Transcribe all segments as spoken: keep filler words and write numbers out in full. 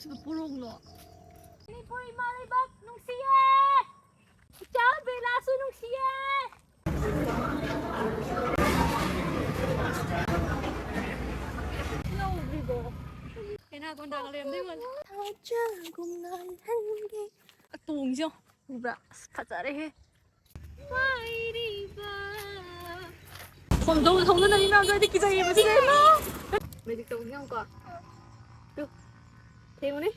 ꯁꯤꯕꯨ ꯄꯣꯔꯣꯡꯂꯣ? ꯃꯅꯤꯄꯨꯔ ꯏꯃꯥ ꯂꯩꯕꯥꯛ ꯅꯨꯡꯁꯤꯌꯦ! ꯏꯆꯥ ꯕꯦꯂꯥꯁꯨ ꯅꯨꯡꯁꯤꯌꯦ! ꯌꯧꯗ꯭ꯔꯤꯕꯣ? ꯀꯩꯅꯥ ꯀꯣꯟꯗꯥꯒ ꯂꯩꯔꯝꯗꯣꯏ ꯃꯥꯜꯂꯦ꯫ ꯊꯥꯖꯒꯨꯝ ꯉꯥꯜꯍꯟꯒꯦ꯫ ꯑꯇꯣꯡꯁꯦ ꯌꯦꯡꯉꯣ꯫ ꯎꯕ꯭ꯔꯥ? ꯑꯁ, ꯐꯖꯔꯦꯍꯦ꯫ ꯄꯥꯏꯔꯤꯕ꯫ ꯈꯣꯡꯖꯣꯝ ꯊꯧꯅꯗꯕꯤ ꯃꯌꯥꯝꯗꯣ ꯑꯩꯗꯤ ꯀꯤꯖꯩꯌꯦꯕ ꯁꯤꯗꯤ꯫ ꯃꯦꯖꯤꯛ ꯇꯧꯕꯁꯦ ꯌꯦꯡꯉꯨꯀꯣ꯫ ꯇꯨ꯫ ꯊꯦꯡꯉꯨꯅꯦ꯫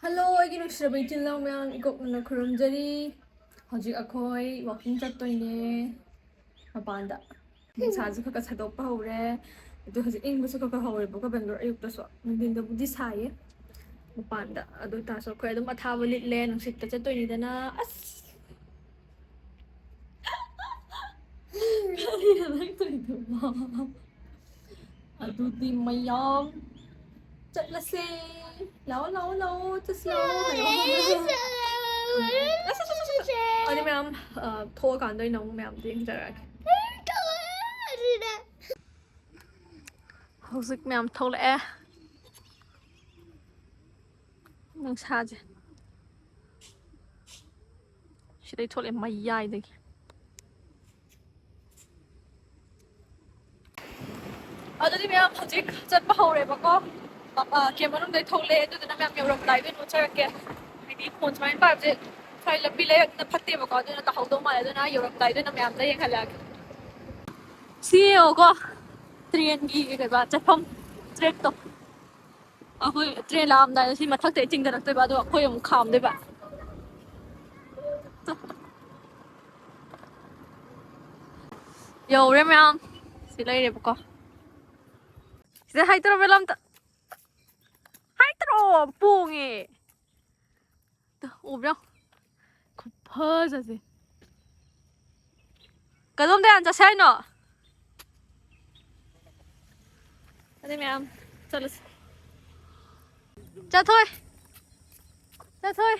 ꯍꯜꯂꯣ, ꯑꯩꯒꯤ ꯅꯨꯡꯁꯤꯔꯕ ꯏꯆꯤꯜ ꯏꯅꯥꯎ ꯃꯌꯥꯝ, ꯏꯀꯣꯛꯅꯅ ꯈꯨꯔꯨꯝꯖꯔꯤ꯫ ꯍꯧꯖꯤꯛ ꯑꯩꯈꯣꯏ ꯋꯥꯀꯤꯡ ꯆꯠꯇꯣꯏꯅꯦ ꯃꯄꯥꯟꯗ꯫ ꯅꯨꯡꯁꯥꯁꯨ ꯈꯔ ꯈꯔ ꯁꯥꯗꯣꯛꯄ ꯍꯧꯔꯦ꯫ ꯑꯗꯨ ꯍꯧꯖꯤꯛ ꯏꯪꯕꯁꯨ ꯈꯔ ꯈꯔ ꯍꯧꯔꯦꯕꯀꯣ ꯕꯦꯡꯒ꯭ꯂꯣꯔ꯫ ꯑꯌꯨꯛꯇꯁꯨ, ꯅꯨꯡꯊꯤꯟꯗꯕꯨꯗꯤ ꯁꯥꯏꯌꯦ ꯃꯄꯥꯟꯗ꯫ ꯑꯗꯨ ꯑꯣꯏ ꯇꯥꯔꯁꯨ ꯑꯩꯈꯣꯏ ꯑꯗꯨꯝ ꯑꯊꯥꯕ ꯂꯤꯠꯂꯦ, ꯅꯨꯡꯁꯤꯠꯇ ꯆꯠꯇꯣꯏꯅꯤꯗꯅ꯫ ꯑꯁ! ꯀꯔꯤꯅꯣ ꯅꯪ ꯇꯧꯔꯤꯗꯨꯕꯣ? ꯑꯗꯨꯗꯤ ꯃꯌꯥꯝ ꯆꯠꯂꯁꯦ꯫ ꯂꯥꯛꯑꯣ, ꯂꯥꯛꯑꯣ, ꯂꯥꯛꯑꯣ, ꯆꯠꯁꯤ ꯂꯥꯛꯑꯣ ꯍꯥꯏꯌꯣ꯫ ꯑꯁ, ꯑꯁ, ꯑꯁ, ꯑꯁ꯫ ꯑꯗꯨꯗꯤ ꯃꯌꯥꯝ, ꯑ, ꯊꯣꯛꯑꯀꯥꯟꯗ ꯑꯣꯏꯅ ꯑꯃꯨꯛ ꯃꯌꯥꯝꯗꯣ ꯌꯦꯡꯖꯔꯛꯑꯒꯦ꯫ ꯍꯧꯖꯤꯛ ꯃꯌꯥꯝ ꯊꯣꯛꯂꯛꯑꯦ꯫ ꯅꯨꯡꯁꯥꯁꯦ ꯁꯤꯗꯩ ꯊꯣꯛꯂꯛꯑꯦ, ꯃꯌꯥꯏꯗꯒꯤ꯫ ꯑꯗꯨꯗꯤ ꯃꯌꯥꯝ ꯍꯧꯖꯤꯛ ꯆꯠꯄ ꯍꯧꯔꯦꯕꯀꯣ꯫ ꯑ, ꯑ, ꯀꯦꯝ ꯃꯅꯨꯡꯗꯩ ꯊꯣꯛꯂꯛꯑꯦ꯫ ꯑꯗꯨꯗꯨꯅ ꯃꯌꯥꯝ ꯌꯧꯔꯝꯗꯥꯏꯗ ꯑꯣꯏꯅ ꯎꯠꯆꯔꯛꯀꯦ꯫ ꯍꯥꯏꯗꯤ ꯐꯣꯟ ꯁꯨꯃꯥꯏꯅ ꯄꯥꯏꯕꯁꯦ ꯁ꯭ꯋꯥꯏ ꯂꯝꯕꯤ ꯂꯩꯔꯛꯅ ꯐꯠꯇꯦꯕꯀꯣ꯫ ꯑꯗꯨꯅ ꯇꯥꯍꯧꯗꯧ ꯃꯥꯜꯂꯦ꯫ ꯑꯗꯨꯅ ꯌꯧꯔꯝꯗꯥꯏꯗ ꯑꯣꯏꯅ ꯃꯌꯥꯝꯗ ꯌꯦꯡꯍꯜꯂꯛꯑꯒꯦ꯫ ꯁꯤ ꯌꯦꯡꯉꯣꯀꯣ, ꯇ꯭ꯔꯦꯟꯒꯤ ꯀꯩꯕ ꯆꯠꯐꯝ ꯇ꯭ꯔꯦꯛꯇꯣ꯫ ꯑꯩꯈꯣꯏ ꯇ꯭ꯔꯦꯟ ꯂꯥꯛꯑꯝꯗꯥꯏꯗ ꯁꯤ ꯃꯊꯛꯇꯩ ꯆꯤꯡꯊꯔꯛꯇꯣꯏꯕ, ꯑꯗꯣ ꯑꯩꯈꯣꯏ ꯑꯃꯨꯛ ꯈꯥꯝꯗꯣꯏꯕ꯫ ꯌꯧꯔꯦ ꯃꯌꯥꯝ꯫ ꯁꯤ ꯂꯩꯔꯦꯕꯀꯣ꯫ ꯁꯤꯗ ꯍꯥꯏ ꯇꯧꯔꯣ ꯃꯦꯂꯥꯝꯇ꯫ ꯍꯥꯏ ꯇꯧꯔꯣ, ꯄꯣꯡꯉꯦ꯫ ꯇ, ꯎꯕ꯭ꯔꯥ? ꯈꯨꯐꯖꯁꯦ꯫ ꯀꯗꯣꯝꯗ ꯍꯥꯟꯅ ꯆꯠꯁꯦ ꯍꯥꯏꯅꯣ? ꯑꯗꯨ ꯃꯌꯥꯝ ꯆꯠꯂꯁꯤ꯫ ꯆꯠꯊꯣꯏ꯫ ꯆꯠꯊꯣꯏ꯫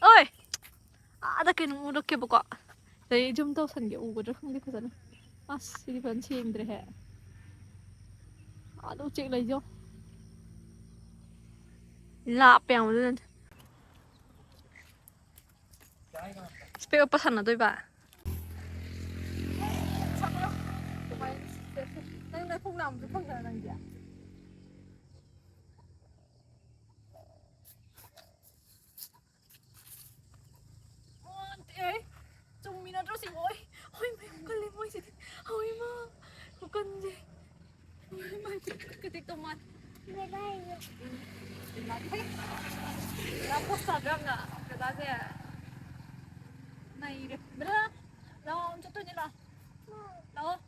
ꯑꯣꯏ꯫ ꯑꯥꯗ ꯀꯩꯅꯣꯝ ꯎꯔꯛꯀꯦꯕꯀꯣ꯫ ꯑꯗꯩ ꯖꯨꯝ ꯇꯧꯁꯟꯒꯦ, ꯎꯒꯗ꯭ꯔꯥ ꯈꯪꯗꯦ ꯐꯖꯅ꯫ ꯑꯁ, ꯁꯤꯗꯤ ꯐꯖꯅ ꯁꯦꯡꯗ꯭ꯔꯦꯍꯦ꯫ ꯑꯥꯗ ꯎꯆꯦꯛ ꯂꯩꯖꯣ꯫ ꯂꯥꯞꯄꯦ ꯌꯥꯝ ꯑꯗꯨꯅꯅꯦ꯫ ꯏꯁꯄꯦꯛ ꯎꯞꯄ ꯁꯥꯟꯅꯗꯣꯏꯕ꯫ ꯅꯪ ꯅꯈꯣꯡ ꯅꯥꯝꯃꯗꯣ ꯐꯪꯗ꯭ꯔꯥ ꯅꯪꯗꯤ? ꯑꯣ, ꯑꯦ, ꯆꯨꯝꯃꯤ ꯅꯠꯇ꯭ꯔꯣ ꯁꯤꯕꯣ? ꯍꯣꯏ, ꯍꯣꯏ, ꯃꯌꯥꯝ ꯀꯜꯂꯤ ꯃꯣꯏꯁꯤꯗꯤ꯫ ꯍꯣꯏ, ꯃꯥ, ꯈꯨꯀꯟꯁꯦ꯫ ꯍꯣꯏ, ꯃꯥ, ꯀꯇꯤꯛ ꯇꯧ ꯃꯥꯜꯂꯦ꯫ ꯂꯥꯛꯑꯣ, ꯄꯣꯁ ꯇꯥꯗ꯭ꯔꯥ ꯌꯥꯝꯅ? ꯗꯗꯥꯁꯦ ꯅꯩꯔꯦ꯫ ꯗꯗꯥ, ꯂꯥꯛꯑꯣ, ꯆꯠꯇꯣꯏꯅꯦ, ꯂꯥꯛꯑꯣ꯫ ꯂꯥꯛꯑꯣ꯫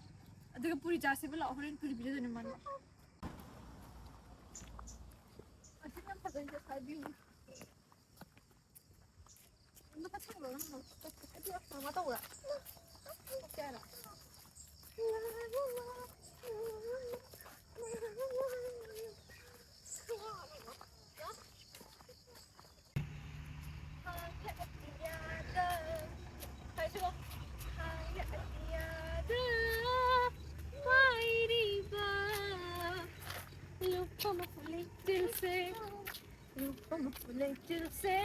ꯑꯗꯨꯒ ꯄꯨꯔꯤ ꯆꯥꯁꯦꯕ, ꯂꯥꯛꯑꯣ, ꯍꯣꯔꯦꯟ ꯄꯨꯔꯤ ꯄꯤꯖꯗꯣꯏꯅꯦ ꯃꯥꯅ꯫ ꯑꯁꯤ ꯌꯥꯝ ꯐꯖꯩ, ꯉꯁꯥꯏ view꯫ ꯃꯊꯛ ꯊꯪꯕ ꯅꯪ ꯀꯩꯅꯣ ꯇꯧꯕ꯭ꯔꯥ? ꯀꯩ ꯍꯥꯏꯅꯣ? ꯍꯥꯏꯔꯤꯕ ꯂꯨꯞꯄ ꯃꯈꯨꯠ ꯂꯩꯆꯤꯜꯁꯦ, ꯂꯨꯞꯄ ꯃꯈꯨꯠ ꯂꯩꯆꯤꯜꯁꯦ꯫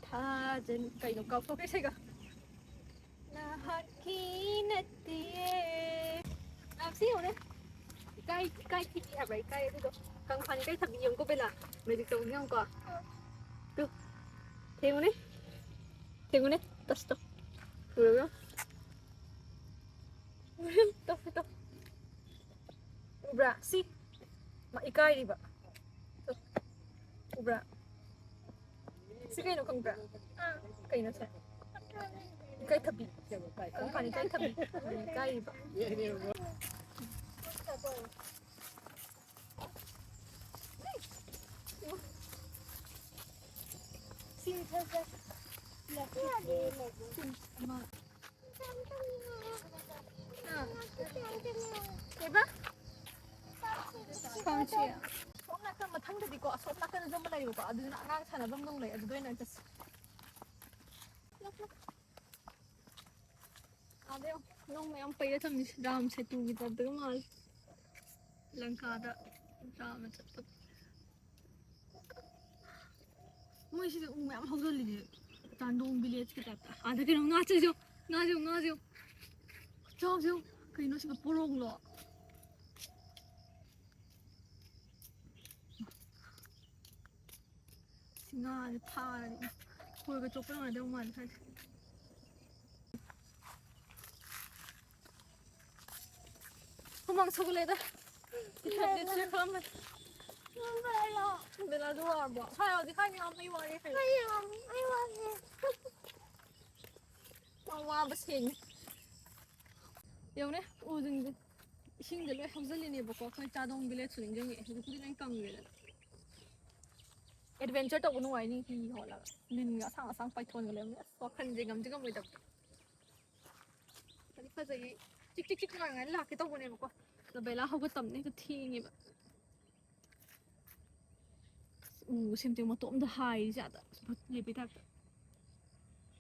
ꯊꯥꯖꯟ-, ꯀꯩꯅꯣ ꯀꯥꯎꯊꯣꯛꯈ꯭ꯔꯦ ꯏꯁꯩꯒ꯫ ꯅꯍꯥꯛꯀꯤ ꯅꯠꯇꯤꯌꯦ꯫ ꯂꯥꯛꯁꯤ ꯌꯦꯡꯉꯨꯅꯦ꯫ ꯏꯀꯥꯏ, ꯏꯀꯥꯏ ꯊꯤꯕꯤ ꯍꯥꯏꯕ꯭ꯔꯥ? ꯏꯀꯥꯏ ꯑꯗꯨꯗꯣ꯫ ꯀꯪꯐꯥꯟ ꯏꯀꯥꯏ ꯊꯕꯤ ꯌꯦꯡꯉꯨꯀꯣ ꯕꯦꯂꯥ꯫ Magic ꯇꯧꯕ ꯌꯦꯡꯉꯨꯀꯣ꯫ ꯇꯨ꯫ ꯊꯦꯡꯉꯨꯅꯦ꯫ ꯊꯦꯡꯉꯨꯅꯦ꯫ Touch ꯇꯧ꯫ ꯎꯔꯕ꯭ꯔꯥ? ꯇꯧ, ꯇꯧ꯫ ꯎꯕ꯭ꯔꯥ? ꯁꯤ꯫ ꯃꯥ ꯏꯀꯥꯏꯔꯤꯕ꯫ ꯇꯨ꯫ ꯎꯕ꯭ꯔꯥ? ꯁꯤ ꯀꯩꯅꯣ ꯈꯪꯕ꯭ꯔꯥ? ꯀꯩꯅꯣ ꯁꯦ? ꯏꯀꯥꯏ ꯊꯕꯤ꯫ ꯀꯪꯐꯥꯟ ꯏꯀꯥꯏ ꯊꯕꯤ꯫ ꯏꯀꯥꯏꯔꯤꯕ꯫ ꯁꯤ ꯊꯥꯖ-, ꯑꯃ꯫ ꯑꯥ꯫ ꯀꯩꯕ? ꯁꯣꯝ ꯅꯥꯀꯟ ꯃꯊꯪꯗꯗꯤꯀꯣ, ꯑꯁꯣꯝ ꯅꯥꯀꯟꯗꯁꯨ ꯑꯃ ꯂꯩꯌꯦꯕꯀꯣ, ꯑꯗꯨꯗꯨꯅ ꯑꯉꯥꯡ ꯁꯥꯟꯅꯐꯝꯗꯪ ꯂꯩ, ꯑꯗꯨꯗ ꯑꯣꯏꯅ ꯆꯠꯁꯤ꯫ ꯑꯥꯗ ꯌꯦꯡꯉꯣ, ꯅꯣꯡ ꯃꯌꯥꯝ ꯄꯩꯔ ꯊꯝꯃꯤꯁꯦ, ꯔꯥꯝ ꯁꯦꯇꯨꯒꯤ ꯇꯥꯏꯞꯇꯒ ꯃꯥꯜꯂꯦ꯫ ꯂꯪꯀꯥꯗ ꯔꯥꯝꯅ ꯆꯠꯄ꯫ ꯃꯣꯏꯁꯤꯗ ꯎ ꯃꯌꯥꯝ ꯍꯧꯖꯤꯜꯂꯤꯁꯦ, ꯆꯥꯟꯗꯣꯡ ꯚꯤꯂꯦꯖꯀꯤ ꯇꯥꯏꯞꯇ꯫ ꯑꯥꯗ ꯀꯩꯅꯣ, ꯉꯥꯁꯦ ꯌꯦꯡꯉꯣ, ꯉꯥꯁꯦ ꯌꯦꯡꯉꯣ, ꯉꯥꯁꯦ ꯌꯦꯡꯉꯣ꯫ ꯈꯨꯆꯥꯎꯁꯦ ꯌꯦꯡꯉꯣ꯫ ꯀꯩꯅꯣ ꯁꯤꯕꯨ, ꯄꯣꯔꯣꯡꯂꯣ? ꯁꯤ ꯉꯥꯁꯦ ꯐꯥꯔꯗꯤ ꯈꯣꯏꯒ ꯆꯣꯞꯄ ꯅꯨꯡꯉꯥꯏꯗꯧ ꯃꯥꯜꯂꯦ ꯁ꯭ꯋꯥꯏꯁꯦ꯫ ꯍꯨꯃꯥꯡ ꯁꯧꯒꯠꯂꯦꯗ꯫ ꯏꯊꯟꯗ ꯆꯦꯟ ꯈꯜꯂꯝꯕꯅꯤ꯫ ꯕꯦꯂꯥꯗꯣ ꯋꯥꯔꯕꯣ? ꯁ꯭ꯋꯥꯏ ꯌꯧꯔꯗꯤ ꯈꯔ ꯌꯥꯝ ꯑꯩ ꯋꯥꯔꯦ ꯀꯩꯅꯣ꯫ ꯑꯩ ꯌꯥꯝ, ꯑꯩ ꯋꯥꯔꯦ꯫ ꯋꯥ-, ꯋꯥꯕ ꯁꯦꯡꯉꯦ꯫ ꯌꯦꯡꯉꯨꯅꯦ, ꯎꯁꯤꯡꯁꯦ ꯏꯁꯤꯡꯗ ꯂꯣꯏ ꯍꯧꯖꯤꯜꯂꯤꯅꯦꯕꯀꯣ꯫ ꯑꯩꯈꯣꯏ ꯆꯥꯗꯣꯡ ꯚꯤꯂꯦꯖꯁꯨ ꯅꯤꯡꯁꯤꯡꯉꯛꯑꯦ, ꯍꯧꯖꯤꯛꯄꯨꯗꯤ ꯂꯣꯏ ꯀꯪꯈ꯭ꯔꯦꯗꯅ꯫ ꯑꯦꯗꯚꯦꯟꯆꯔ ꯇꯧꯕ ꯅꯨꯡꯉꯥꯏꯅꯤ, ꯍꯤ ꯍꯣꯜꯂꯒ꯫ ꯂꯤꯟꯒ ꯑꯁꯥꯡ ꯑꯁꯥꯡ ꯄꯥꯏꯊꯣꯟꯒ ꯂꯩꯔꯝꯅꯤ꯫ ꯑꯁ, ꯋꯥꯈꯜꯁꯦ ꯉꯝꯗꯤ ꯉꯝꯃꯣꯏꯗꯕ꯫ ꯐꯗꯤ ꯐꯖꯩꯌꯦ꯫ ꯆꯤꯛ ꯆꯤꯛ ꯆꯤꯛ ꯉꯥꯡꯉꯅ ꯂꯥꯛꯀꯦ ꯇꯧꯕꯅꯦꯕꯀꯣ꯫ ꯑꯗꯣ ꯕꯦꯂꯥ ꯍꯧꯒꯠꯇꯕꯅꯦ, ꯍꯦꯛꯇ ꯊꯦꯡꯉꯦꯕ꯫ ꯎ ꯁꯦꯝꯇꯦꯛ ꯃꯇꯣꯝꯗ ꯍꯥꯏꯔꯤꯁꯦ ꯑꯥꯗ ꯂꯦꯞꯄꯤ ꯇꯥꯏꯞꯇ꯫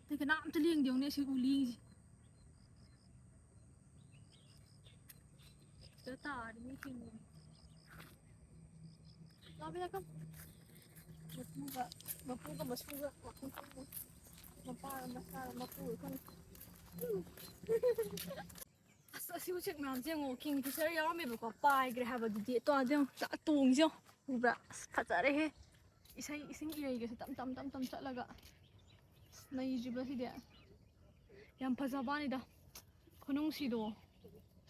ꯑꯇꯩ ꯀꯅꯥꯝꯇ ꯂꯦꯡꯗꯦ, ꯌꯦꯡꯉꯨꯅꯦ ꯁꯤ ꯎ ꯂꯦꯡꯉꯤꯁꯦ꯫ ꯁꯤꯗ ꯇꯥꯔꯗꯤ ꯃꯤ ꯊꯦꯡꯅꯅꯤ꯫ ꯂꯥꯛꯑꯣ, ꯂꯥꯛꯑꯣ꯫ ꯃꯄꯨꯒ, ꯃꯄꯨꯒ ꯃꯁꯨꯒ ꯋꯥꯀꯤꯡ ꯆꯠꯂꯤ꯫ ꯃꯄꯥꯒ ꯃꯆꯥꯒ ꯃꯄꯨꯒ ꯈꯪꯗꯦ꯫ ꯑꯁ, ꯑꯁꯤ ꯎꯆꯦꯛ ꯃꯌꯥꯝꯁꯦ ꯌꯦꯡꯉꯣ, ꯀꯤꯡ ꯐꯤꯁꯔ ꯌꯥꯎꯔꯝꯃꯦꯕꯀꯣ, ꯄꯥꯏꯈ꯭ꯔꯦ ꯍꯥꯏꯕ꯫ ꯑꯗꯨꯗꯤ ꯇꯣ, ꯑꯗꯨ ꯌꯦꯡꯉꯣ, ꯆꯥꯛ ꯇꯣꯡꯉꯤꯁꯦ ꯌꯦꯡꯉꯣ, ꯎꯕ꯭ꯔꯥ? ꯑꯁ, ꯐꯖꯔꯦꯍꯦ꯫ ꯏꯁꯩ, ꯏꯁꯤꯡ ꯏꯔꯩꯒꯁꯦ ꯇꯞ ꯇꯞ ꯇꯞ ꯇꯞ ꯆꯠꯂꯒ꯫ ꯑꯁ, ꯅꯩꯗ꯭ꯔꯤꯕ ꯁꯤꯗꯤ꯫ ꯌꯥꯝ ꯐꯖꯕ ꯋꯥꯅꯤꯗ꯫ ꯈꯨꯅꯨꯡꯁꯤꯗꯣ꯫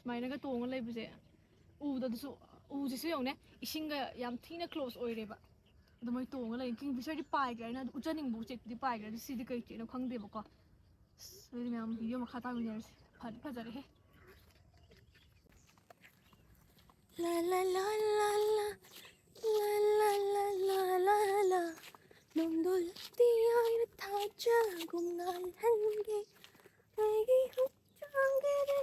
ꯁꯨꯃꯥꯏꯅꯒ ꯇꯣꯡꯉ ꯂꯩꯕꯁꯦ꯫ ꯎꯕꯗ ꯑꯗꯨꯁꯨ, ꯎꯁꯤꯁꯨ ꯌꯦꯡꯉꯨꯅꯦ, ꯏꯁꯤꯡꯒ ꯌꯥꯝ ꯊꯤꯅ close ꯑꯣꯏꯔꯦꯕ꯫ ꯑꯗꯨ ꯃꯣꯏ ꯇꯣꯡꯉ ꯂꯩ꯫ ꯀꯤꯡ ꯐꯤꯁꯔꯗꯤ ꯄꯥꯏꯈ꯭ꯔꯦ, ꯑꯩꯅ ꯎꯠꯆꯅꯤꯡꯕ ꯎꯆꯦꯛꯇꯨꯗꯤ ꯄꯥꯏꯈ꯭ꯔꯦ꯫ ꯑꯗꯨ ꯁꯤꯗꯤ ꯀꯩ ꯎꯆꯦꯛꯅꯣ ꯈꯪꯗꯦꯕꯀꯣ꯫ ꯑꯁ, ꯑꯗꯨꯗꯤ ꯃꯌꯥꯝ video ꯃꯈꯥ ꯇꯥꯃꯤꯟꯅꯔꯁꯤ꯫ ꯐꯗꯤ ꯐꯖꯔꯦꯍꯦ꯫ La la la la la, la la la la la la. ꯅꯣꯡꯗꯣꯜ ꯂꯛꯇꯤ ꯌꯥꯏꯅ ꯊꯥꯖꯒꯨꯝ ꯉꯥꯜꯍꯟꯒꯦ꯫ ꯑꯩꯒꯤ ꯍꯛꯆꯥꯡꯒꯤꯗꯤ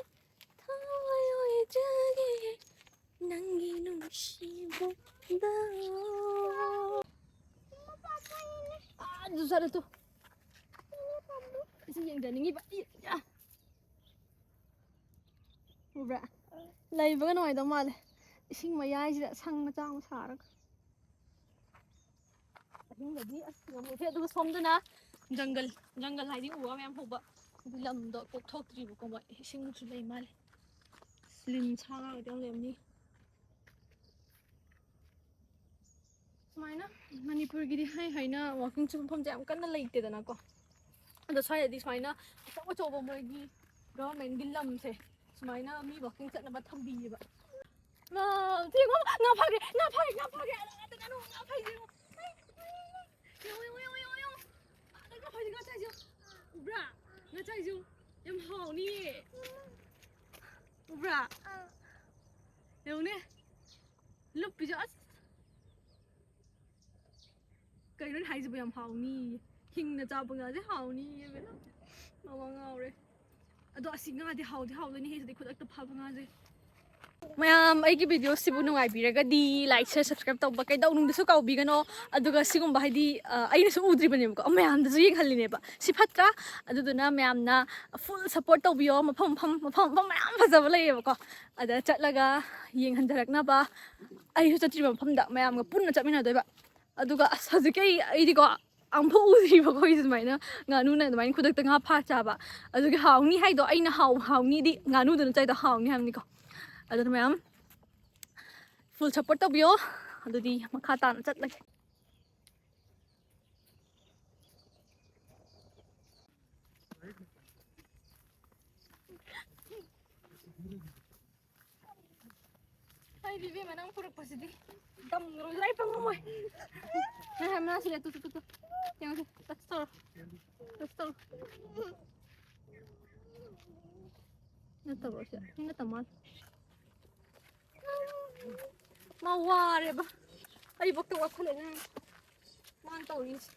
ꯊꯋꯥꯏ ꯑꯣꯏꯖꯒꯦ ꯅꯪꯒꯤ ꯅꯨꯡꯁꯤꯕꯗ꯫ ꯆꯠꯂꯨ ꯇꯨ꯫ ꯑꯩꯁꯨ ꯌꯦꯡꯖꯅꯤꯡꯉꯤꯕ꯫ ꯏ, ꯌꯥ꯫ ꯎꯕ꯭ꯔꯥ? ꯂꯩꯕꯒ ꯅꯨꯡꯉꯥꯏꯗꯧ ꯃꯥꯜꯂꯦ꯫ ꯏꯁꯤꯡ ꯃꯌꯥꯏꯁꯤꯗ ꯁꯪ ꯃꯆꯥ ꯑꯃ ꯁꯥꯔꯒ꯫ ꯑꯍꯤꯡꯗꯗꯤ ꯑꯁ ꯉꯝꯃꯣꯏꯗꯦ꯫ ꯑꯗꯨꯒ ꯁꯣꯝꯗꯅ ꯖꯪꯒꯜ, ꯖꯪꯒꯜ ꯍꯥꯏꯗꯤ ꯎ ꯋꯥ ꯃꯌꯥꯝ ꯍꯧꯕ꯫ ꯑꯗꯨ ꯂꯝꯗꯣ ꯀꯣꯛꯊꯣꯛꯇ꯭ꯔꯤꯕꯀꯣ ꯃꯣꯏ꯫ ꯏꯁꯤꯡꯁꯨ ꯂꯩ ꯃꯥꯜꯂꯦ꯫ ꯂꯤꯟ ꯁꯥ ꯉꯥꯒꯗꯤ ꯌꯥꯝ ꯂꯩꯔꯝꯅꯤ꯫ ꯁꯨꯃꯥꯏꯅ ꯃꯅꯤꯄꯨꯔꯒꯤꯗꯤ ꯍꯥꯏ ꯍꯥꯏꯅ ꯋꯥꯛꯀꯤꯡ ꯆꯠꯐꯝꯁꯦ ꯌꯥꯝ ꯀꯟꯅ ꯂꯩꯇꯦꯗꯅꯀꯣ꯫ ꯑꯗꯣ ꯁ꯭ꯋꯥꯏꯗꯗꯤ ꯁꯨꯃꯥꯏꯅ ꯑꯆꯧ ꯑꯆꯧꯕ ꯃꯣꯏꯒꯤ ꯒꯚꯔꯟꯃꯦꯟꯒꯤ ꯂꯝꯁꯦ ꯁꯨꯃꯥꯏꯅ ꯃꯤ ꯋꯥꯛꯀꯤꯡ ꯆꯠꯅꯕ ꯊꯝꯕꯤꯌꯦꯕ꯫ ꯃꯥ, ꯊꯦꯡꯉꯣ, ꯉꯥ ꯐꯥꯈ꯭ꯔꯦ, ꯉꯥ ꯐꯥꯈ꯭ꯔꯦ, ꯉꯥ ꯐꯥꯈ꯭ꯔꯦ꯫ ꯑꯗ, ꯑꯗ, ꯉꯥꯅꯨ, ꯉꯥ ꯐꯥꯏꯁꯦ ꯌꯦꯡꯉꯣ꯫ ꯑꯩ, ꯑꯩ, ꯑꯩ, ꯌꯦꯡꯉꯣ, ꯌꯦꯡꯉꯣ, ꯌꯦꯡꯉꯣ, ꯌꯦꯡꯉꯣ꯫ ꯑꯗ ꯉꯥ ꯐꯥꯏꯁꯦ, ꯉꯥ ꯆꯥꯏꯁꯦ ꯌꯦꯡꯉꯣ꯫ ꯎꯕ꯭ꯔꯥ? ꯉꯥ ꯆꯥꯏꯁꯦ ꯌꯦꯡꯉꯣ꯫ ꯌꯥꯝ ꯍꯥꯎꯅꯤꯌꯦ꯫ ꯎꯕ꯭ꯔꯥ? ꯌꯦꯡꯉꯨꯅꯦ꯫ ꯂꯨꯞꯄꯤꯁꯦ ꯑꯁ꯫ ꯀꯩꯅꯣ ꯑꯩꯅ ꯍꯥꯏꯁꯤꯕꯨ ꯌꯥꯝ ꯍꯥꯎꯅꯤ꯫ ꯍꯤꯡꯅ ꯆꯥꯕ ꯉꯥꯁꯦ ꯍꯥꯎꯅꯤ ꯏꯕꯦꯝꯃ꯫ ꯃꯃꯥ ꯉꯥꯎꯔꯦ꯫ ꯑꯗꯣ ꯑꯁꯤ ꯉꯥꯗꯤ ꯍꯥꯎꯗꯤ ꯍꯥꯎꯗꯣꯏꯅꯤ ꯍꯦ, ꯁꯤꯗꯤ ꯈꯨꯗꯛꯇ ꯐꯥꯕ ꯉꯥꯁꯦ꯫ ꯃꯌꯥꯝ ꯑꯩꯒꯤ ꯚꯤꯗꯤꯑꯣꯁꯤꯕꯨ ꯅꯨꯡꯉꯥꯏꯕꯤꯔꯒꯗꯤ like, share, subscribe ꯇꯧꯕ ꯀꯩꯗꯧꯅꯨꯡꯗꯁꯨ ꯀꯥꯎꯕꯤꯒꯅꯣ꯫ ꯑꯗꯨꯒ ꯁꯤꯒꯨꯝꯕ ꯍꯥꯏꯗꯤ, ꯑ, ꯑꯩꯅꯁꯨ ꯎꯗ꯭ꯔꯤꯕꯅꯦꯕꯀꯣ, ꯃꯌꯥꯝꯗꯁꯨ ꯌꯦꯡꯍꯜꯂꯤꯅꯦꯕ꯫ ꯁꯤ ꯐꯠꯇ꯭ꯔꯥ? ꯑꯗꯨꯗꯨꯅ ꯃꯌꯥꯝꯅ full support ꯇꯧꯕꯤꯌꯣ꯫ ꯃꯐꯝ, ꯃꯐꯝ, ꯃꯐꯝ, ꯃꯐꯝ ꯃꯌꯥꯝ ꯐꯖꯕ ꯂꯩꯌꯦꯕꯀꯣ꯫ ꯑꯗ ꯆꯠꯂꯒ ꯌꯦꯡꯍꯟꯖꯔꯛꯅꯕ ꯑꯩꯁꯨ ꯆꯠꯇ꯭ꯔꯤꯕ ꯃꯐꯝꯗ ꯃꯌꯥꯝꯒ ꯄꯨꯟꯅ ꯆꯠꯃꯤꯟꯅꯗꯣꯏꯕ꯫ ꯑꯗꯨꯒ ꯑꯁ, ꯍꯧꯖꯤꯛꯀꯤ ꯑꯩ, ꯑꯩꯗꯤꯀꯣ, ꯑꯝꯐꯥꯎ ꯎꯗ꯭ꯔꯤꯕꯀꯣ ꯑꯩꯁꯦ ꯁꯨꯃꯥꯏꯅ ꯉꯥꯅꯨꯅ ꯑꯗꯨꯃꯥꯏꯅ ꯈꯨꯗꯛꯇ ꯉꯥ ꯐꯥ ꯆꯥꯕ꯫ ꯑꯗꯨꯒꯤ ꯍꯥꯎꯅꯤ ꯍꯥꯏꯗꯣ ꯑꯩꯅ ꯍꯥꯎ-, ꯍꯥꯎꯅꯤꯗꯤ ꯉꯥꯅꯨꯗꯨꯅ ꯆꯥꯏꯗꯣ ꯍꯥꯎꯅꯤ ꯍꯥꯏꯕꯅꯤꯀꯣ꯫ ꯑꯗꯨꯅ ꯃꯌꯥꯝ full support ꯇꯧꯕꯤꯌꯣ꯫ ꯑꯗꯨꯗꯤ ꯃꯈꯥ ꯇꯥꯅ ꯆꯠꯂꯒꯦ꯫ ꯑꯩꯗꯤ ꯏꯕꯦꯝꯃ ꯅꯪ ꯄꯨꯔꯛꯄꯁꯤꯗꯤ ꯇꯝꯗ꯭ꯔꯣ? ꯂꯥꯏ ꯄꯪꯉꯝꯃꯣꯏ꯫ ꯅꯪ ꯍꯥꯏ ꯃꯅꯥꯁꯤ ꯂꯩ, ꯇꯨ, ꯇꯨ, ꯇꯨ, ꯇꯨ꯫ ꯌꯦꯡꯉꯨꯁꯦ, touch ꯇꯧꯔꯣ꯫ Touch ꯇꯧꯔꯣ꯫ ꯅꯠꯇꯕ꯭ꯔꯣ ꯁꯤ? ꯁꯤ ꯅꯠꯇ ꯃꯥꯜꯂꯦ꯫ ꯃꯥ ꯋꯥꯔꯦꯕ꯫ ꯑꯩꯕꯣꯛꯇ ꯋꯥꯈꯜꯂꯦ ꯅꯪ꯫ ꯃꯥꯅ ꯇꯧꯔꯤꯁꯦ꯫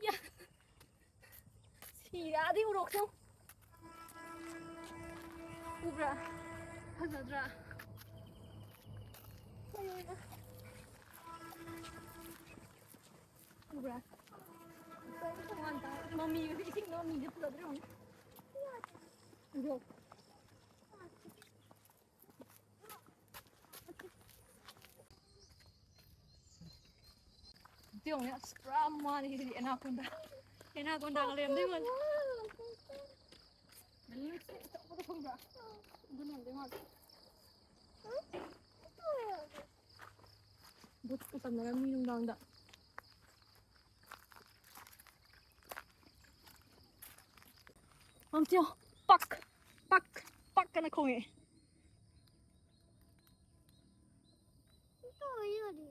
ꯌꯥ꯫ ꯁꯤꯔꯥꯗꯤ ꯎꯔꯣꯛꯁꯦ꯫ ꯎꯕ꯭ꯔꯥ? ꯐꯖꯗ꯭ꯔꯥ? ꯀꯩꯅꯣ? ꯎꯕ꯭ꯔꯥ? ꯇꯣꯉꯥꯟ ꯇꯥꯔꯦ꯫ ꯃꯃꯤꯒꯗꯤ ꯏꯁꯤꯡ ꯃꯃꯤꯒ ꯐꯖꯗ꯭ꯔꯦ ꯌꯦꯡꯉꯨ꯫ ꯎꯕ꯭ꯔꯣ? ꯌꯦꯡꯉꯨꯅꯦ, ꯑꯁ, ꯄꯨꯔꯥ ꯃꯥꯅꯤ ꯁꯤꯗꯤ ꯑꯦꯅꯥꯀꯣꯟꯗꯥ꯫ ꯑꯦꯅꯥꯀꯣꯟꯗꯥꯒ ꯂꯩꯔꯝꯗꯣꯏ ꯃꯥꯜꯂꯤ꯫ ꯃꯅꯤꯡ ꯑꯆꯧꯕꯗꯣ ꯈꯪꯕ꯭ꯔꯥ? ꯑꯗꯨ ꯂꯩꯔꯝꯗꯣꯏ ꯃꯥꯜꯂꯤ꯫ ꯕꯨꯠꯀ ꯇꯝꯅꯔꯝꯃꯤ ꯅꯨꯡꯗꯥꯡꯗ꯫ ꯑꯝꯇ ꯌꯦꯡꯉꯣ꯫ ꯄꯛ ꯄꯛ ꯄꯛ ꯑꯅ ꯈꯣꯡꯉꯛꯑꯦ꯫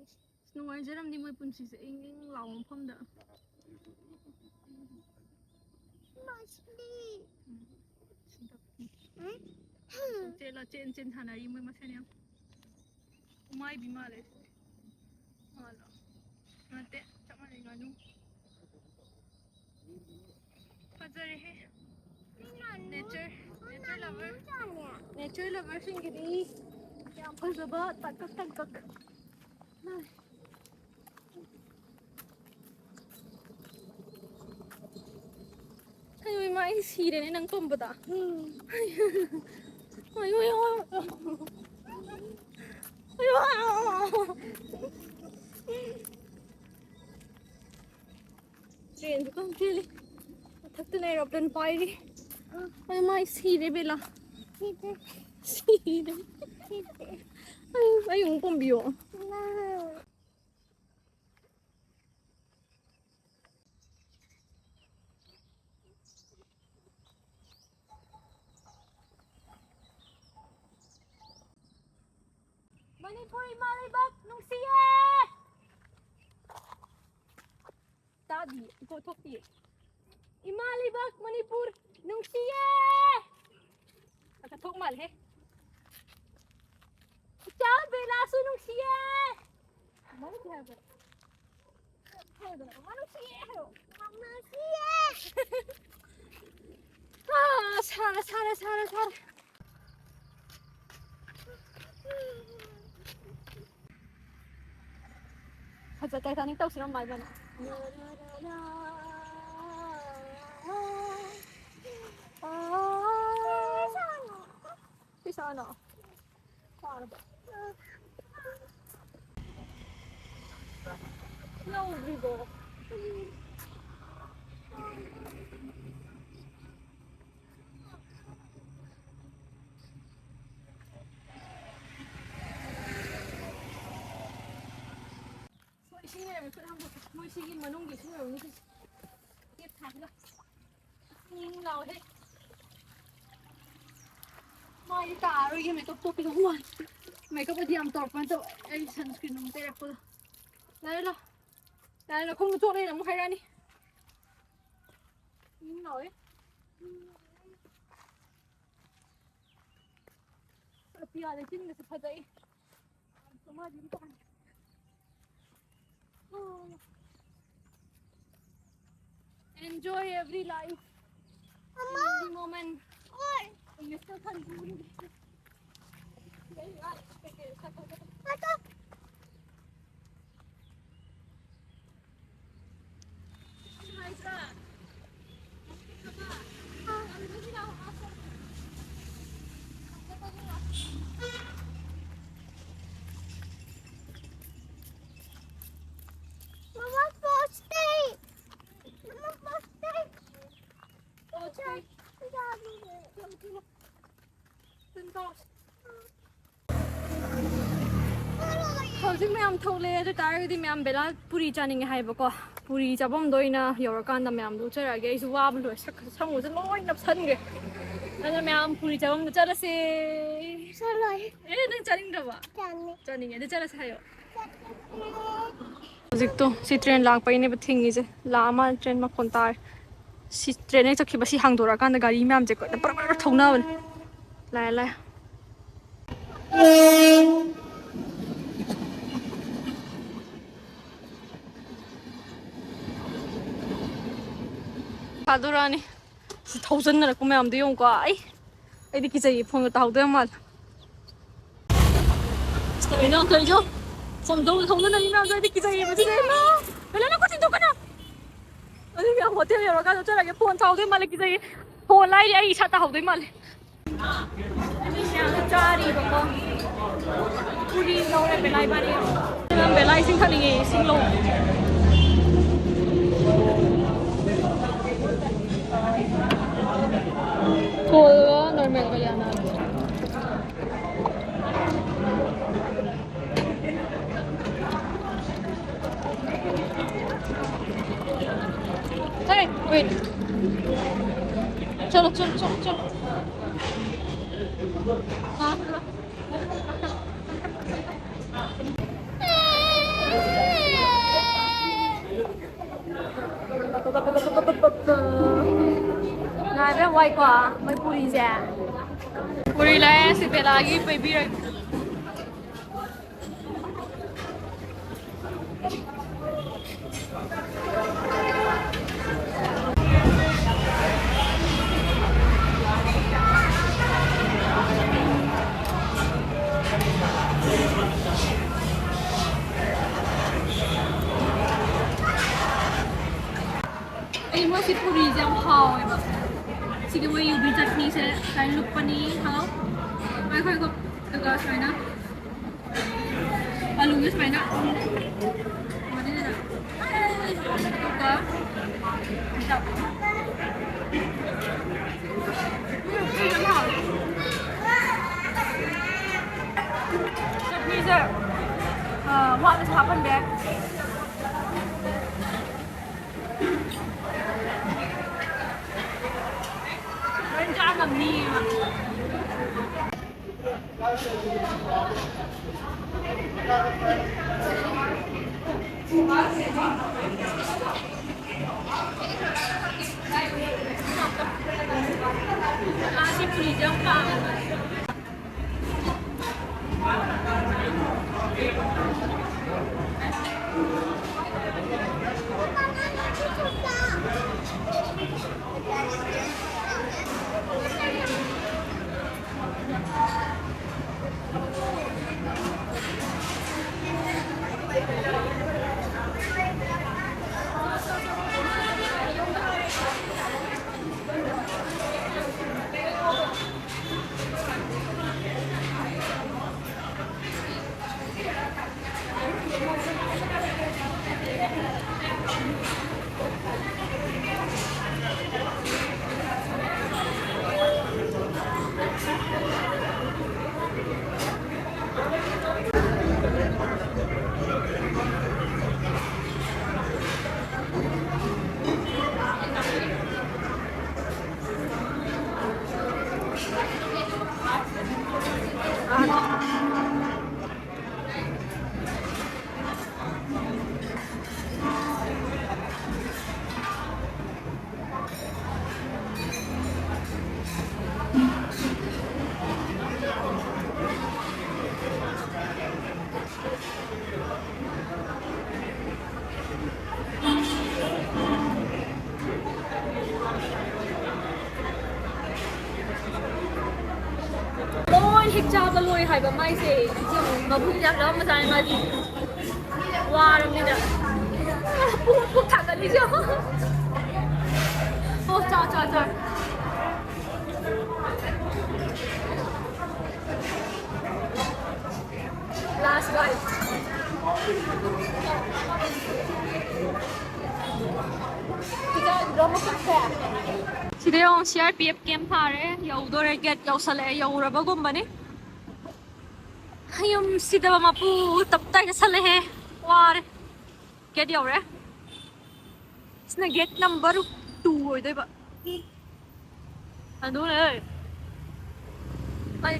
ꯑꯁ, ꯅꯨꯡꯉꯥꯏꯖꯔꯝꯅꯤ ꯃꯣꯏ ꯄꯨꯟꯁꯤꯁꯦ, ꯏꯪ ꯏꯪ ꯂꯥꯎꯕ ꯃꯐꯝꯗ꯫ ꯃꯁꯤꯗꯤ꯫ ꯎꯝ꯫ ꯎꯝ? ꯆꯦꯜꯂꯣ, ꯆꯦꯟ ꯆꯦꯟ ꯁꯥꯟꯅꯔꯤ ꯃꯣꯏ ꯃꯁꯦꯟ ꯌꯥꯝ꯫ ꯎꯃꯥꯏꯕꯤ ꯃꯥꯜꯂꯦ ꯁꯤꯗꯤ꯫ ꯃꯥꯜꯂꯣ? ꯅꯠꯇꯦ, ꯆꯞ ꯃꯥꯟꯅꯩ, ꯉꯥꯅꯨ꯫ ꯐꯖꯔꯦꯍꯦ꯫ Nature, nature lover, nature loverꯁꯤꯡꯒꯤꯗꯤ ꯌꯥꯝ ꯐꯖꯕ ꯇꯥꯡꯀꯛ ꯇꯥꯡꯀꯛ꯫ ꯑꯌꯣ ꯏꯃꯥ, ꯑꯩ ꯁꯤꯔꯦꯅꯦ ꯅꯪ ꯄꯝꯕꯗ꯫ ꯑꯌꯣ, ꯑꯌꯣ, ꯑꯌꯣ꯫ ꯇ꯭ꯔꯦꯟꯁꯨ ꯀꯟꯅ ꯆꯦꯜꯂꯤ꯫ ꯃꯊꯛꯇꯅ ꯑꯦꯔꯣꯄ꯭ꯂꯦꯟ ꯄꯥꯏꯔꯤ꯫ ꯑꯩ ꯃꯥꯏ ꯁꯤꯔꯦ ꯕꯦꯂꯥ꯫ ꯁꯤꯔꯦ꯫ ꯑꯩ, ꯑꯩ ꯑꯃꯨꯛ ꯄꯣꯝꯕꯤꯌꯣ꯫ ꯃꯅꯤꯄꯨꯔ ꯏꯃꯥ ꯂꯩꯕꯥꯛ ꯅꯨꯡꯁꯤꯌꯦ꯫ ꯇꯥꯗꯤꯌꯦ, ꯏꯀꯣ ꯊꯣꯛꯇꯤꯌꯦ꯫ ꯏꯃꯥ ꯂꯩꯕꯥꯛ ꯃꯅꯤꯄꯨꯔ ꯅꯨꯡꯁꯤꯌꯦ꯫ ꯑꯗ ꯊꯣꯛ ꯃꯥꯜꯂꯦꯍꯦ꯫ ꯏꯆꯥ ꯕꯦꯂꯥꯁꯨ ꯅꯨꯡꯁꯤꯌꯦ꯫ ꯃꯥꯅ ꯀꯩ ꯍꯥꯏꯕ? ꯍꯥꯏꯌꯨꯗꯅ, ꯃꯥ ꯅꯨꯡꯁꯤꯌꯦ ꯍꯥꯏꯌꯣ꯫ ꯃꯥ ꯅꯨꯡꯁꯤꯌꯦ꯫ ꯑꯥ, ꯁꯥꯔꯦ, ꯁꯥꯔꯦ, ꯁꯥꯔꯦ, ꯁꯥꯔꯦ꯫ ꯐꯖ Titanic ꯇꯧꯁꯤꯔꯣ ꯃꯥ ꯏꯕꯥꯅꯤ? ꯁꯤ ꯁꯥꯟꯅ꯫ ꯌꯧꯗ꯭ꯔꯤꯕꯣ? ꯃꯣꯏ ꯏꯁꯤꯡ ꯂꯩꯔꯝꯃꯤ, ꯈꯨꯠ ꯍꯥꯝꯗꯣꯛꯀꯦ꯫ ꯃꯣꯏ ꯁꯤꯒꯤ ꯃꯅꯨꯡꯒꯤ ꯏꯁꯤꯡ ꯑꯣꯏꯔꯝꯅꯤ ꯁꯤꯁꯦ꯫ ꯇꯦꯞ ꯊꯥꯁꯤꯂ꯫ ꯏꯪ ꯏꯪ ꯂꯥꯎꯋꯦꯍꯦ꯫ ꯃꯥꯏꯗꯤ ꯇꯥꯔꯣꯏꯒꯦ, ꯃꯦꯀꯞ ꯇꯣꯛꯈꯤꯗꯧ ꯃꯥꯜꯂꯦ꯫ ꯃꯦꯀꯞ ꯑꯗꯤ ꯌꯥꯝ ꯇꯧꯔꯛꯄ ꯅꯠꯇꯕ꯫ ꯑꯩ ꯁꯟꯁꯀ꯭ꯔꯤꯟ ꯑꯃꯨꯛ ꯇꯩꯔꯛꯄꯗꯣ꯫ ꯌꯥꯔꯦ ꯂꯥꯎ꯫ ꯌꯥꯔꯦ ꯂꯥꯎ꯫ ꯈꯣꯡ ꯆꯣꯠꯂꯦꯅ ꯑꯃꯨꯛ ꯍꯥꯏꯔꯛꯑꯅꯤ꯫ ꯏꯪ ꯏꯪ ꯂꯥꯎꯋꯦ꯫ ꯄꯤꯌꯥꯗ ꯆꯤꯟꯒꯁꯦ ꯐꯖꯩ꯫ Enjoy every life, every moment. English ꯇ ꯈꯟꯕꯤꯌꯨ꯫ Mama, first day. Mama, first day. ꯍꯧꯖꯤꯛ ꯃꯌꯥꯝ ꯊꯣꯛꯂꯛꯑꯦ꯫ ꯑꯗꯨ ꯇꯥꯔꯒꯗꯤ ꯃꯌꯥꯝ ꯕꯦꯂꯥ ꯄꯨꯔꯤ ꯆꯥꯅꯤꯡꯉꯦ ꯍꯥꯏꯕꯀꯣ꯫ ꯄꯨꯔꯤ ꯆꯥꯐꯝꯗꯣ ꯑꯣꯏꯅ ꯌꯧꯔꯀꯥꯟꯗ ꯃꯌꯥꯝꯗꯣ ꯎꯠꯆꯔꯛꯑꯒꯦ꯫ ꯑꯩꯁꯨ ꯋꯥꯕ ꯂꯣꯏ, ꯁꯛ-, ꯁꯝꯒꯁꯦ ꯂꯣꯏ ꯅꯞꯁꯟꯈ꯭ꯔꯦ꯫ ꯑꯗꯨꯅ ꯃꯌꯥꯝ ꯄꯨꯔꯤ ꯆꯥꯐꯝꯗ ꯆꯠꯂꯁꯦ꯫ ꯆꯠꯂꯣꯏ꯫ ꯑꯦ, ꯅꯪ ꯆꯥꯅꯤꯡꯗ꯭ꯔꯕ? ꯆꯥꯅꯤꯡꯉꯦ꯫ ꯆꯥꯅꯤꯡꯉꯦ꯫ ꯑꯗꯨ ꯆꯠꯂꯁꯦ ꯍꯥꯏꯌꯣ꯫ ꯆꯠꯂꯁꯦ꯫ ꯍꯧꯖꯤꯛꯇꯣ ꯁꯤ ꯇ꯭ꯔꯦꯟ ꯂꯥꯛꯄꯩꯅꯦꯕ ꯊꯤꯡꯉꯤꯁꯦ꯫ ꯂꯥꯛꯑ ꯃꯥꯜꯂꯦ, ꯇ꯭ꯔꯦꯟ ꯃꯈꯣꯟ ꯇꯥꯔꯦ꯫ ꯁꯤ ꯇ꯭ꯔꯦꯟ ꯍꯦꯛ ꯆꯠꯈꯤꯕ ꯁꯤ ꯍꯥꯡꯗꯣꯔꯛꯑꯀꯥꯟꯗ ꯒꯥꯔꯤ ꯃꯌꯥꯝꯁꯦ ꯀꯣꯏꯅ ꯄꯔ ꯄꯔ ꯊꯧꯅꯕꯅꯦ꯫ ꯂꯥꯛꯑꯦ, ꯂꯥꯛꯑꯦ꯫ ꯊꯥꯗꯣꯔꯛꯑꯅꯤ꯫ ꯁꯤ ꯊꯧꯖꯟꯅꯔꯛꯄ ꯃꯌꯥꯝꯗꯣ ꯌꯦꯡꯉꯨꯀꯣ꯫ ꯑꯩ, ꯑꯩꯗꯤ ꯀꯤꯖꯩꯌꯦ, ꯐꯣꯟꯒ ꯇꯥꯍꯧꯗꯣꯏ ꯌꯥꯝ ꯃꯥꯜꯂꯦ꯫ ꯀꯩꯅꯣ ꯇꯧꯔꯤꯗꯣ? ꯁꯣꯝꯗ ꯊꯧꯖꯟꯅꯔꯤ ꯃꯌꯥꯝꯗꯣ ꯑꯩꯗꯤ ꯀꯤꯖꯩꯌꯦꯕ꯫ ꯁꯤꯗ ꯏꯃꯥ! ꯀꯩꯅꯣ, ꯅꯪ ꯀꯣꯆꯤꯟ ꯇꯧ-, ꯑꯗꯨꯒꯤ ꯍꯣꯇꯦꯜ ꯌꯧꯔꯀꯥꯟꯗ ꯆꯠꯂꯒꯦ꯫ ꯐꯣꯟ ꯇꯥꯍꯧꯗꯣꯏ ꯃꯥꯜꯂꯦ, ꯀꯤꯖꯩꯌꯦ꯫ ꯐꯣꯟ ꯂꯥꯏꯔꯤ ꯑꯩ ꯏꯁꯥ ꯇꯥꯍꯧꯗꯣꯏ ꯃꯥꯜꯂꯦ꯫ ꯃꯤꯁꯦ ꯌꯥꯝꯅ ꯆꯥꯔꯤꯕꯀꯣ꯫ ꯄꯨꯔꯤ ꯂꯧꯔꯦ ꯕꯦꯂꯥ ꯏꯕꯥꯅꯤ꯫ ꯕꯦꯂꯥ ꯏꯁꯤꯡ ꯊꯛꯅꯤꯡꯉꯦ, ꯏꯁꯤꯡ ꯂꯧ꯫ ꯀꯣꯜꯒ ꯅꯣꯔꯃꯦꯜꯒ ꯌꯥꯅꯕ꯫ Hey, wait. ꯆꯠꯂꯣ, ꯆꯠꯂꯣ, ꯆꯠꯂꯣ, ꯆꯠꯂꯣ꯫ ꯉꯥꯏꯕ ꯌꯥꯝ ꯋꯥꯏꯀꯣ, ꯃꯣꯏ ꯄꯨꯔꯤꯁꯦ꯫ ꯄꯨꯔꯤ ꯂꯥꯛꯑꯦ, ꯁꯤ ꯕꯦꯂꯥꯒꯤ ꯄꯩꯕꯤꯔꯒꯦ꯫ ꯑꯩ ꯃꯣꯏꯁꯤ ꯄꯨꯔꯤꯁꯦ ꯌꯥꯝ ꯍꯥꯎꯋꯦꯕ꯫ ꯁꯤꯒꯤ ꯃꯣꯏ ꯌꯨꯕꯤ ꯆꯠꯅꯤꯁꯦ ꯁꯨꯃꯥꯏꯅ ꯂꯨꯞꯄꯅꯤ꯫ ꯍꯥꯎ꯫ ꯉꯥꯏꯈꯣ, ꯉꯥꯏꯈꯣ꯫ ꯑꯗꯨꯒ ꯁꯨꯃꯥꯏꯅ ꯑꯂꯨꯁꯦ ꯁꯨꯃꯥꯏꯅ ꯃꯅꯤꯡꯗ꯫ ꯑꯗꯨꯒ ꯆꯞ꯫ ꯎꯝ, ꯁꯤ ꯌꯥꯝ ꯍꯥꯎꯋꯦ꯫ ꯆꯠꯅꯤꯁꯦ, ꯑ, ꯋꯥꯠꯂꯁꯨ ꯍꯥꯞꯄꯟꯕ ꯌꯥꯏ꯫ ꯂꯣꯏ ꯆꯥ ꯉꯝꯅꯤꯌꯦ꯫ ꯑꯥ, ꯁꯤ ꯄꯨꯔꯤꯁꯦ ꯌꯥꯝ ꯄꯥꯝꯃꯦ꯫ ꯂꯣꯏ ꯍꯦꯛ ꯆꯥꯕ ꯂꯣꯏ ꯍꯥꯏꯕ ꯃꯥꯏꯁꯦ꯫ ꯃꯕꯨꯛ ꯌꯥꯝ ꯂꯥꯝꯕꯖꯥꯠꯅꯤ ꯃꯥꯗꯤ꯫ ꯋꯥꯔꯕꯅꯤꯅ꯫ ꯄꯨꯛ ꯄꯨꯛ ꯊꯥꯡꯒꯠꯂꯤꯁꯦ ꯌꯦꯡꯉꯣ꯫ ꯑꯣ, ꯆꯥ, ꯆꯥ, ꯆꯥ꯫ Last bite. ꯁꯤꯗ ꯌꯦꯡꯉꯣ, C R P F camp ꯊꯥꯔꯦ꯫ ꯌꯧꯗꯣꯔꯦ, gate ꯌꯧꯁꯜꯂꯛꯑꯦ, ꯌꯧꯔꯕꯒꯨꯝꯕꯅꯤ꯫ ꯌꯨꯝ ꯁꯤꯗꯕ ꯃꯄꯨ ꯇꯞꯇꯥꯏ ꯆꯠꯁꯜꯂꯛꯑꯦ꯫ ꯋꯥꯔꯦ꯫ Gate ꯌꯧꯔꯦ꯫ ꯁꯤꯅ gate number two ꯑꯣꯏꯗꯣꯏꯕ꯫ ꯑꯗꯨꯅꯦ꯫ ꯑꯩ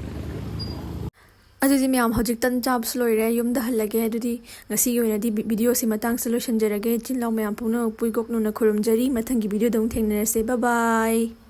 ꯑꯗꯨꯗꯤ ꯃꯌꯥꯝ, ꯍꯧꯖꯤꯛ ꯇꯟ ꯆꯥꯕꯁꯨ ꯂꯣꯏꯔꯦ, ꯌꯨꯝꯗ ꯍꯜꯂꯒꯦ꯫ ꯑꯗꯨꯗꯤ ꯉꯁꯤꯒꯤ ꯑꯣꯏꯅꯗꯤ ꯚꯤ-, video ꯁꯤ ꯃꯇꯥꯡꯁꯤꯗ ꯂꯣꯏꯁꯤꯟꯖꯔꯒꯦ꯫ ꯏꯆꯤꯟ ꯏꯅꯥꯎ ꯃꯌꯥꯝ ꯄꯨꯝꯅꯃꯛꯄꯨ ꯏꯀꯣꯛꯅꯧꯅ ꯈꯨꯔꯨꯝꯖꯔꯤ꯫ ꯃꯊꯪꯒꯤ video ꯗ ꯑꯃꯨꯛ ꯊꯦꯡꯅꯔꯁꯦ꯫ Bye bye꯫